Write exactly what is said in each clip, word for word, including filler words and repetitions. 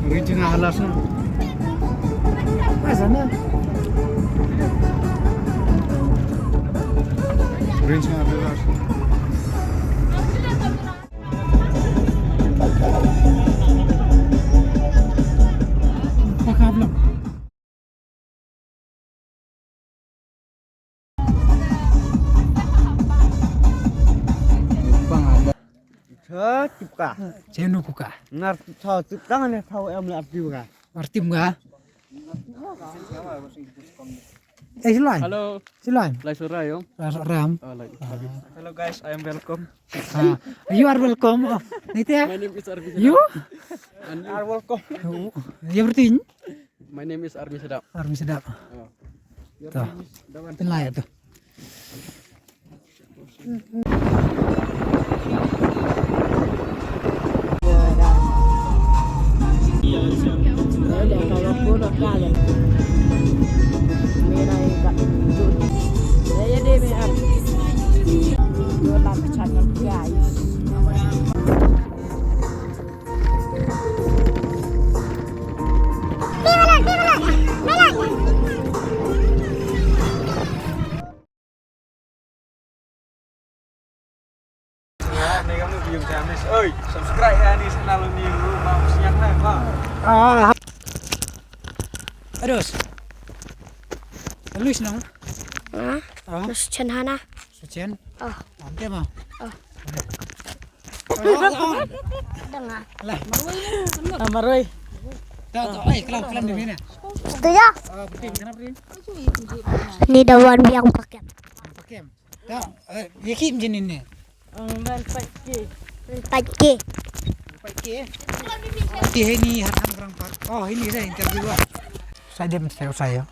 Original halas na. Masa na? Original halas. Pakai belum? Cha tipka. Chenu kuka. Nar cha tipka ne thau em la tipka. Artim ga. Eh, Silan. Hello. Silan. Lai Sora yo. Lai Sora. Oh, lai. Hello guys, I am welcome. Ah, you are welcome. Oh, ni te. My name is Arvind. You? And you are welcome. Oh, you everything. My name is Army Sedap. Army Sedap. Oh. Tuh. Tenang ya tuh. Oi, subscribe ïa ni channel ni ruh, bang, siang hai, bang. Ah. Aduh. Luis nong. Ah. Ah. Terus Chen Hana. Suchen. Oh. Ante ma. Oh. Dengar. Lah. Ah, maroi. Dah, dah. Eh, kelam, kelam di mana? Setuju. Ah, betul. Kenapa ni? Ni dah wan biang pakem. Pakem. Dah, eh, ya kim jenin ni. Em, ban pat ke. Pat ke. Pat ke. Ti hini hat hang orang pat. Oh, ini saya interview lah. Saya dia mesti saya.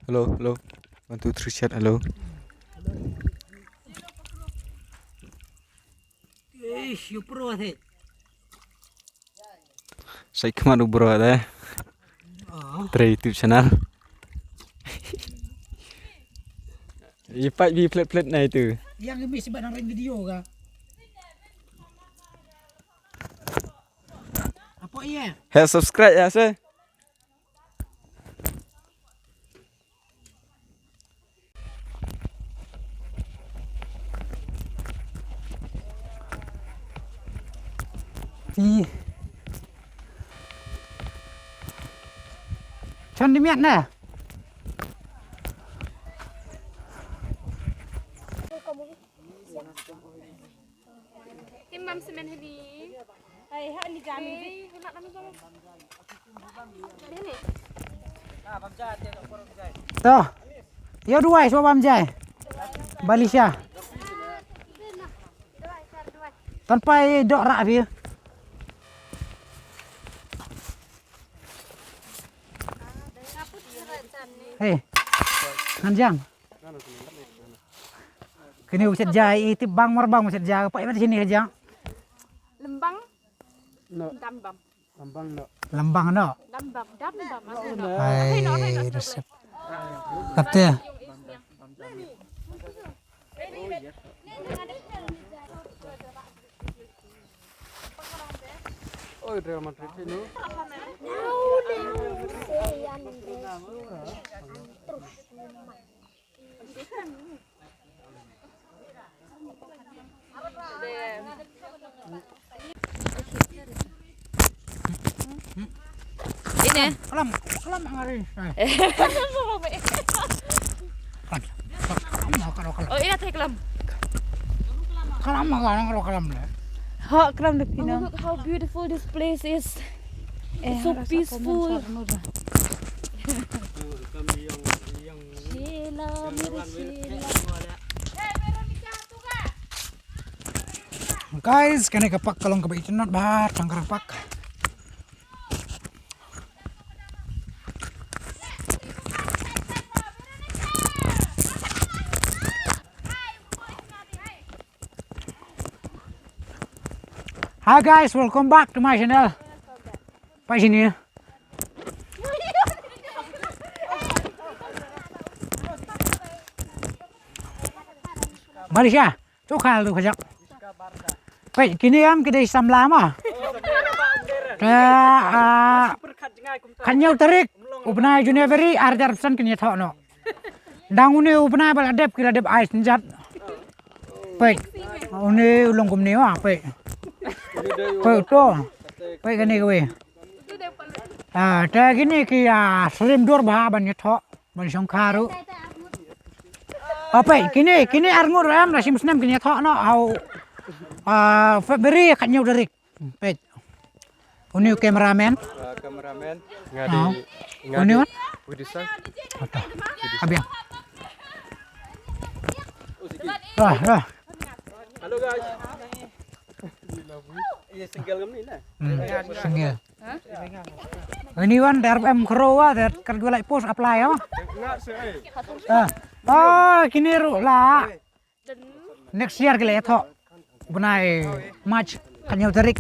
Hello, hello. One, two, three, chat. Hello. Eish, you pro, I think. Sai khmat u bro da. Oh. Trei YouTube channel. Ïa pat bi plet plet na itu. Yang ini sebab nang video ka. Apa iya? Heh, subscribe ïa se. Ih. Chon di miat na. Tim bam semen hini. Hai, ha ni jam ni. Hai, ha ni jam. Hini. To. Ïa duwai shuwa bam jai. Balisha. Tan pai dok rak phi. Hei. Ngan jang. Kini u set jai, i tip bang mar bang u set jai, pa i mat sini ka jang. Lembang. No. Dam bam. Lembang no. Lembang no. Dam bam, dam bam. Hai, resep. Kata. Oi, Real Madrid sih, no? Ini. Kelam, kelam ngari. Kelam, kelam, kelam. Oh, ina te kelam. Kelam ngari, kelam le. Ha, kelam de pina. Oh, look how beautiful this place is. It's so peaceful. Sheila, mira Sheila. Guys, kane ka park ka long kaba itynnad bha, Thanggaraing Park. Hi guys, welcome back to my channel. Peit shane. Malaysia, to khal tu khajak. Peit, kine em ki dei samla ma. Ka, ah, khathynñiew tarik u bnai January ar hajar arphew san kin ïathoh noh. Dang une u bnai ba la dep ki la dep ai synjat. Peit. Une u long kumne wa, peit. Peit to. Peit kane kawei. Ah, te kine ki, ah, slim dur bha ban ïathoh, ban shongkha ruh. Ah, peit, kine, kine arngut em, la shim snem kin ïathoh noh, hau, ah, February khathynñiew tarik. Peit. Uni u cameraman. Ah, cameraman. Nga di, nga di. Uni wan? Widisan. Ata. Abiang. Wah, wah. Hello guys. Iya, single ngam ni na. Hmm, single. Ini wan dar em kro wa, dar kar dua lai post apply ya. Ah. Ah, kini ruh la. Next year ki la ïathoh. Bnai March, khathynñiew tarik.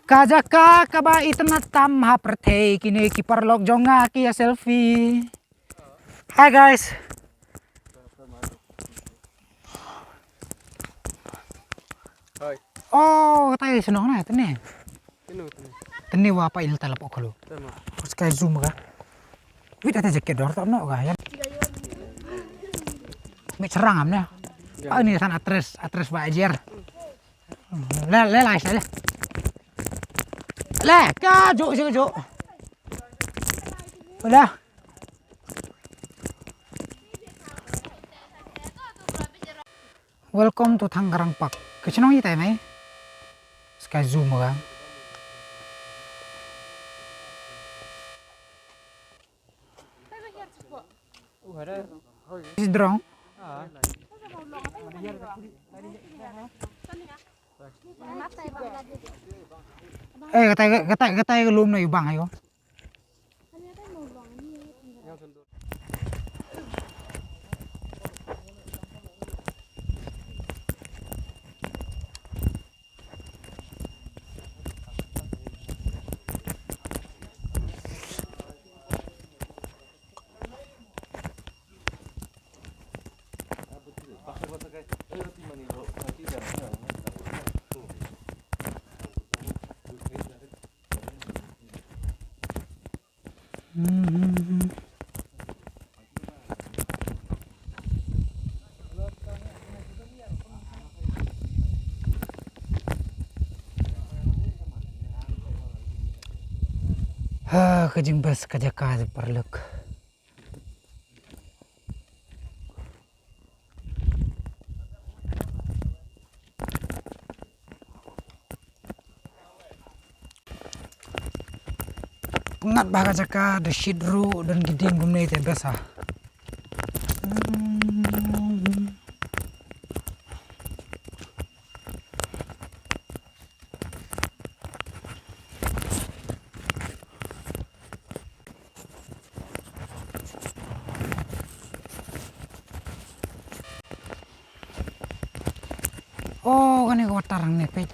Ka jaka kaba itynnad tam ha pyrthei, kine ki paralok jong nga ki ïa selfie. Hi guys. Hi. Oh, kata ka shnong na, tene. Tene, tene. Tene wa pa il talap okolo. Tama. Us ka zoom ka. Wit ata jacket dor to no ka ya. Me cherang am na. Ya. Ah, ini san atres, atres ba ajer. Le, le, le, le. Le, ka jo, jo, jo. Udah. Welcome to Thanggaraing Park. Ka shnong itai mai. Sky zoom ka. Is drone. Eh, kata, kata, kata ka lum na yu bang ayo. Ha, ka jingbas ka jaka paralok. Pyngngad bha ka jaka, da shit ruh, don ki dieng kumne te best ha. Oh, kane ka water hangne, peit.